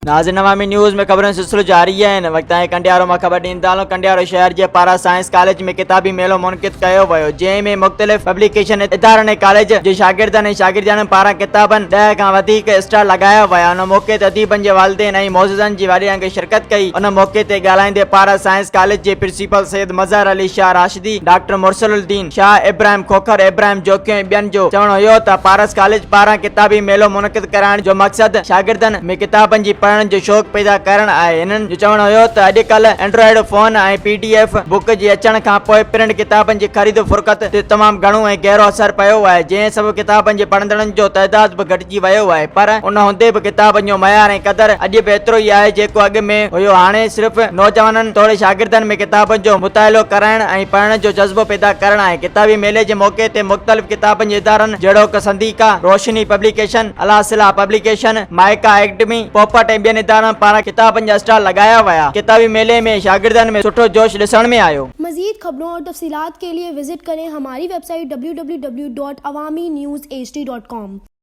ناظرين عوامي نيوز ۾ خبرن جو سلسلو جاري آهي هن وقت تائين ڪنڊيارو مان خبر ڏيندا هلون ڪنڊيارو شهر جي پارا سائنس ڪاليج ۾ ڪتابي ميلو منعقد ڪيو ويو جنهن ۾ مختلف پبليڪيشن ادارن ۽ ڪاليج جي شاگردن ۽ شاگردياڻين پاران ڪتابن ڏهه کان وڌيڪ اسٽال لڳايا ويا ان موقعي تي اديبن جي والدين ۽ معززن جي وڏي انگ شرڪت ڪئي ان موقعي تي ڳالهائيندي پارا سائنس ڪاليج جي پرنسپل سيد مظهر علي شاهه راشدي ڊاڪٽر مرسل الدين شاهه ابراهيم کوکر، ابراهيم جوکيو ۽ ٻين جو چوڻ هيو ته پارس ڪاليج پاران ڪتابي ميلو منعقد ڪرائڻ جو مقصد شاگردن ۾ ڪتابن جي پڙهڻ جو شوق پيدا ڪرڻ آهي. هنن جو چوڻ هيو ته اڄڪلهه Android phone ۽ P D F book جي اچڻ کان پوء پرنٽ ڪتابن جي خريد و فروخت تي تمام گهڻو ۽ گهرو اثر پيو آهي جنهن سبب ڪتابن جي پڙهندڙن جو تعداد به گهٽجي ويو آهي پر ان هوندي به ڪتابن جو معيار ۽ قدر اڄ به ايترو ئي آهي جيڪو اڳ ۾ هيو هاڻي صرف نوجوانن توڙي شاگردن ۾ ڪتابن جو مطالعو ڪرائڻ ۽ پڙهڻ جو جذبو پيدا ڪرڻ آهي. ڪتابي ميلي جي موقعي تي مختلف ڪتابن جي ادارن جهڙوڪ سنڌيڪا، روشني پبليڪيشن، الاصلاح پبليڪيشن، مائيڪا ايڪڊمي، پوپٽ ۽ ٻين ادارن پاران ڪتابن جا اسٽال لڳايا ويا. ڪتابي ميلي ۾ شاگردن ۾ سٺو جوش ڏسڻ ۾ آيو. مزيد خبرون اور تفصيلات کے لئے وزٽ ڪرين ھماري web site www.awamiNewsHD.com.